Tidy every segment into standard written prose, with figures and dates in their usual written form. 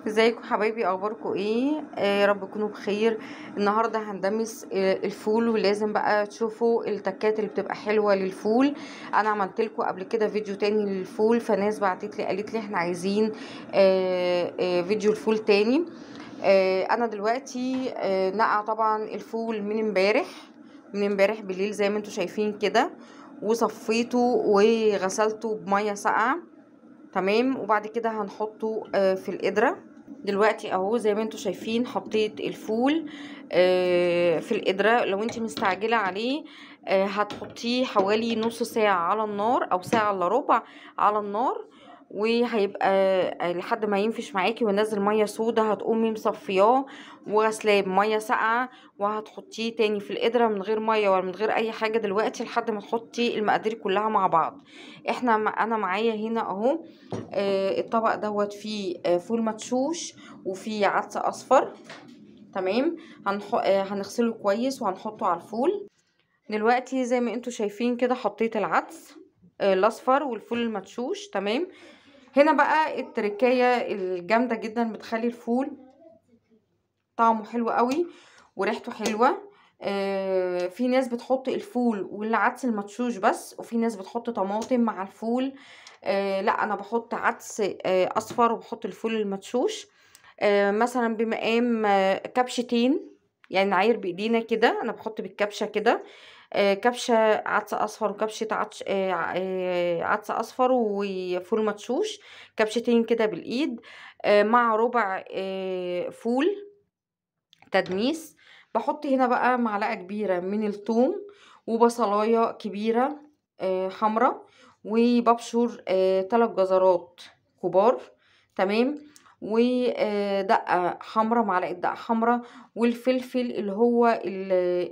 ازيكم حبايبي، اخباركم ايه؟ يا رب تكونوا بخير. النهارده هندمس الفول، ولازم بقى تشوفوا التكات اللي بتبقى حلوة للفول. انا عملت لكم قبل كده فيديو تاني للفول، فناس بعتت لي قالت لي احنا عايزين فيديو الفول تاني. انا دلوقتي نقع طبعا الفول من امبارح بالليل زي ما انتم شايفين كده، وصفيته وغسلته بميه ساقعه، تمام. وبعد كده هنحطه في القدرة. دلوقتي اهو زي ما انتم شايفين حطيت الفول في القدرة. لو انت مستعجلة عليه هتحطيه حوالي نص ساعة على النار او ساعة الا ربع على النار، وهيبقى لحد ما ينفش معاكي وينزل مية سودا. هتقومي مصفياه وغسلاه بميه ساقعه، وهتحطيه تاني في القدرة من غير مية ولا من غير اي حاجة دلوقتي لحد ما تحطي المقادير كلها مع بعض. انا معايا هنا اهو الطبق دوت فيه فول مدشوش وفيه عدس اصفر، تمام. هنغسله كويس وهنحطه على الفول. دلوقتي زي ما انتم شايفين كده حطيت العدس الاصفر والفول المدشوش، تمام. هنا بقى التركايه الجامدة جدا بتخلي الفول طعمه حلو قوي وريحته حلوة. في ناس بتحط الفول والعدس المدشوش بس، وفي ناس بتحط طماطم مع الفول. لا، انا بحط عدس اصفر وبحط الفول المدشوش، مثلا بمقام كبشتين، يعني نعاير بايدينا كده. انا بحط بالكبشه كده، كبشة عدس اصفر وكبشه عدس اصفر وفول مدشوش، كبشتين كده بالايد، مع ربع فول تدميس. بحط هنا بقى معلقه كبيرة من الثوم وبصلايه كبيرة حمراء، وببشر 3 جزرات كبار، تمام، ودقة حمراء، معلقه دقه حمراء، والفلفل اللي هو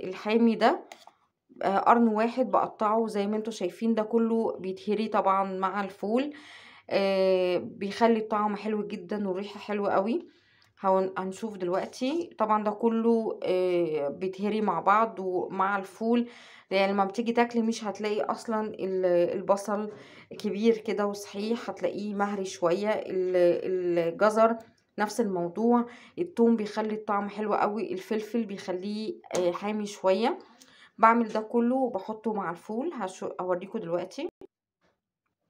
الحامي ده قرن واحد بقطعه زي ما انتم شايفين. ده كله بيتهري طبعا مع الفول، بيخلي الطعم حلو جدا والريحه حلوة قوي. هنشوف دلوقتي. طبعا ده كله بيتهري مع بعض ومع الفول، يعني لما بتيجي تاكلي مش هتلاقي اصلا البصل كبير كده وصحيح، هتلاقيه مهري شوية. الجزر نفس الموضوع، الثوم بيخلي الطعم حلو قوي، الفلفل بيخليه حامي شوية. بعمل ده كله وبحطه مع الفول. هوريكم دلوقتي.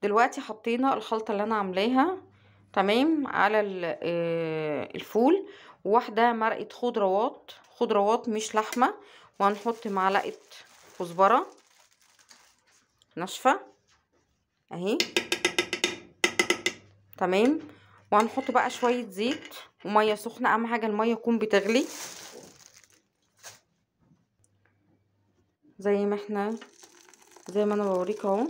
دلوقتي حطينا الخلطة اللي انا عاملاها، تمام، على الفول، وواحدة مرقه خضروات مش لحمه، وهنحط معلقه كزبره ناشفة اهي، تمام. وهنحط بقى شوية زيت ومية سخنة، اهم حاجة المية تكون بتغلي زي ما انا بوريك اهو.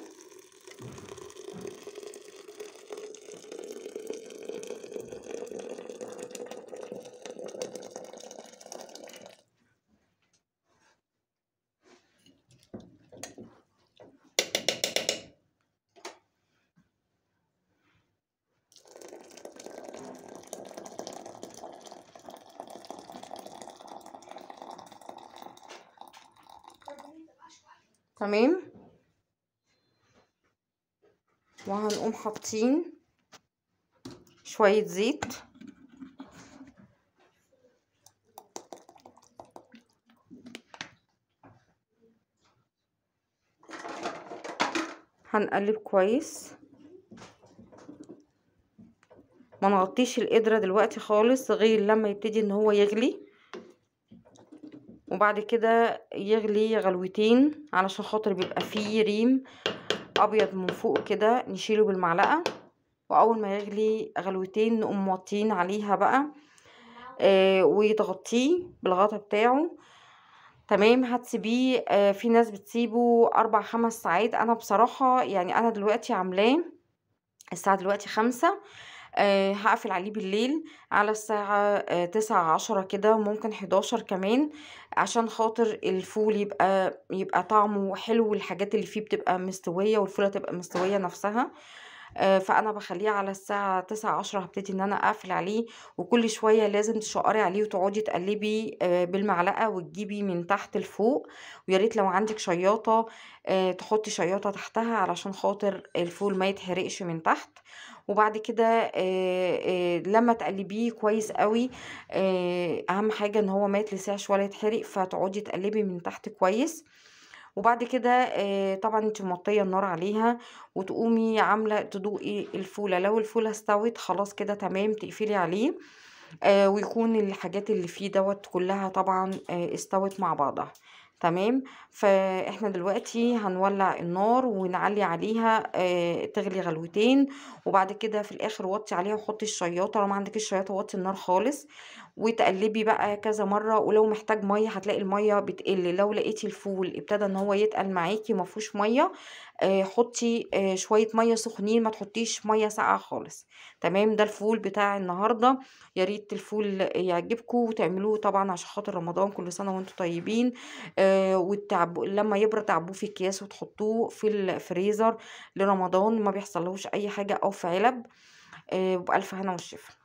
تمام، وهنقوم حاطين شوية زيت، هنقلب كويس، ما نغطيش القدرة دلوقتي خالص غير لما يبتدي ان هو يغلي، وبعد كده يغلي غلوتين علشان خاطر بيبقى فيه ريم ابيض من فوق كده نشيله بالمعلقه. واول ما يغلي غلوتين نقوم موطين عليها بقى وتغطيه بالغطا بتاعه، تمام. هتسيبيه، في ناس بتسيبه 4 5 ساعات. انا بصراحة يعني انا دلوقتي عاملاه الساعة دلوقتي 5، هقفل عليه بالليل على الساعة 9 10 كده، ممكن 11 كمان، عشان خاطر الفول يبقى طعمه حلو والحاجات اللي فيه بتبقى مستوية والفولة تبقى مستوية نفسها. فانا بخليه على الساعة 9 10 هبتدي ان انا اقفل عليه. وكل شوية لازم تشقري عليه وتقعدي تقلبي بالمعلقه وتجيبي من تحت لفوق، ويا ريت لو عندك شياطه تحطي شياطه تحتها علشان خاطر الفول ما يتحرقش من تحت. وبعد كده لما تقلبيه كويس قوي، اهم حاجة ان هو ما يتلسعش ولا يتحرق، فتقعدي تقلبي من تحت كويس. وبعد كده طبعا انت موطيه النار عليها، وتقومي عامله تدوقي الفوله. لو الفوله استوت خلاص كده تمام، تقفلي عليه، ويكون الحاجات اللي فيه دوت كلها طبعا استوت مع بعضها تمام. فاحنا دلوقتي هنولع النار ونعلي عليها تغلي غلوتين، وبعد كده في الاخر وطي عليها وحطي الشياطه. لو ما عندكيش شياطه وطي النار خالص، وتقلبي بقى كذا مرة. ولو محتاج مية هتلاقي المية بتقل. لو لقيتي الفول ابتدى ان هو يتقل معاكي ما فيهوش مية، حطي شوية مية سخنين، ما تحطيش مية ساقعه خالص تمام. ده الفول بتاع النهارده، يا ريت الفول يعجبكم وتعملوه طبعا عشان خاطر رمضان. كل سنة وانتم طيبين. لما يبرد تعبوه في اكياس وتحطوه في الفريزر لرمضان، ما بيحصلهوش اي حاجة، او في علب. وبألف هنا والشفا.